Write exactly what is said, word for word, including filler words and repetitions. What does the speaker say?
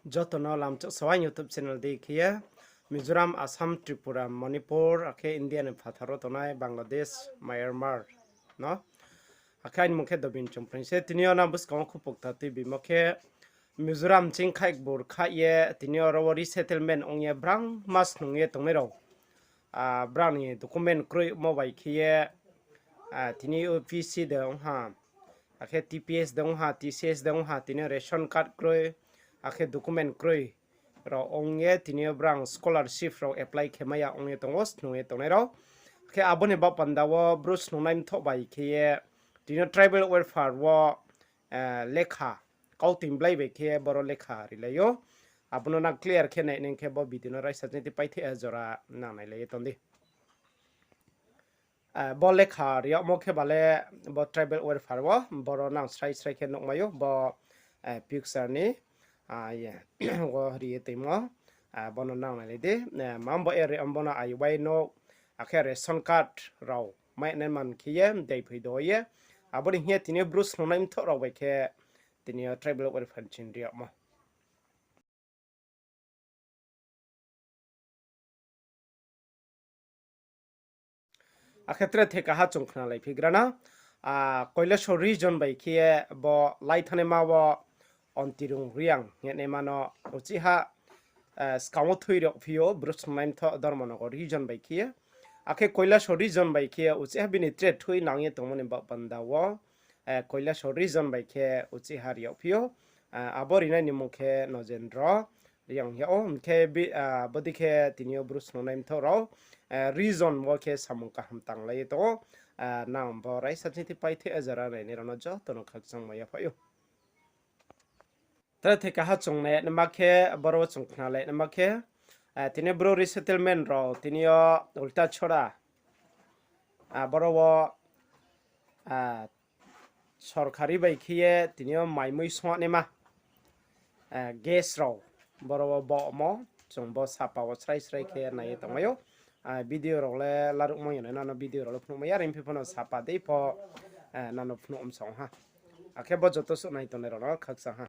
Joto no lamchak sawai YouTube channel dei khe ye, Mizoram, Assam, Tripura, Manipur, akhe India ni phathar wo tongnai Bangladesh, Myanmar no. Akhe aini mung khe Dobin Chongpreng se. Tini yo nang buskang wo khupok ta tuibimo khe, Mizoram ching khaikbur khaih ye, tini yo aro wo resettlement ong ye brangma snung ye tongnai rao. Brao ni document kroimo bai khe ye, tini yo P C de ong ha, akhe T P S de ong ha, T C S de ong ha, tini yo ration card kroi, akhe document kroi rao ong ye tini yo brao scholarship rao apply khe mai ya ong ye tong ou, snung ye tongnai rao. Khe abo ni baoh panda wo Bru snungnai mthoh bai khe ye, tini yo tribal welfare wo lekha, kautoi blai bai khe boro lekha rilai ou. Abo no nang clear khe nai nang khe bo video no raisa ching ti paitheh jora nang nailai ye tong di. Bo lekha ri yagmo khe ba le bo tribal welfare wo boro nang srai srai khe nuhmai ou bo picture ni, wo ri ye toimo, bo no nang nailai di. Mambo area bo no aiwai no, akhe ration card rao mai nai man khe ye dei phoi do ye, abo ni hing ye tini yo Bru snungnai mthoh rao bai khe tini yo tribal welfare ching ri yagmo. Akhe tre thekaha chung khnalaiphi gra na, Kailasor region bai khe ye bo laithanaima wo Ontirung Reang hing ye naima no uchih ha, skang wo thui rao phi ou Bru snungnai mthoh Dharmanagar region bai khe ye. Akhe Kailasor region bai khe ye uchih ha bini tre thui nang ye tongmo ni baoh panda wo, Kailasor region bai khe uchih ha ri yagphi ou. Abo rinai ni mung khe Nojendro Reang hing yag ou. Hing khe bodei khe tini yo Bru snungnai mthoh rao region wo khe samung kaham tanglai ye tong ou. Nang bo raisa ching ti paitheh jora nainai rao no joto no khakchangmo yaphaih ou. Tre thekaha chung nai naima khe, boro wo chung khnalai naima khe, tini Bru resettlement rao tini yo Ultachora, boro wo sorkari bai khe ye tini yo mai mui songnaima gas rao boro wo bomo, chung bo sapa wo srai srai khe nai ye tongmai ou. Video rao le laruhmo ya nai, nano video rao le phnuhmai ya, reing phi pho no sapa dei pho nano phnuh msong ha. Akhe bo joto suh nai tongnai rao no khakchang ha.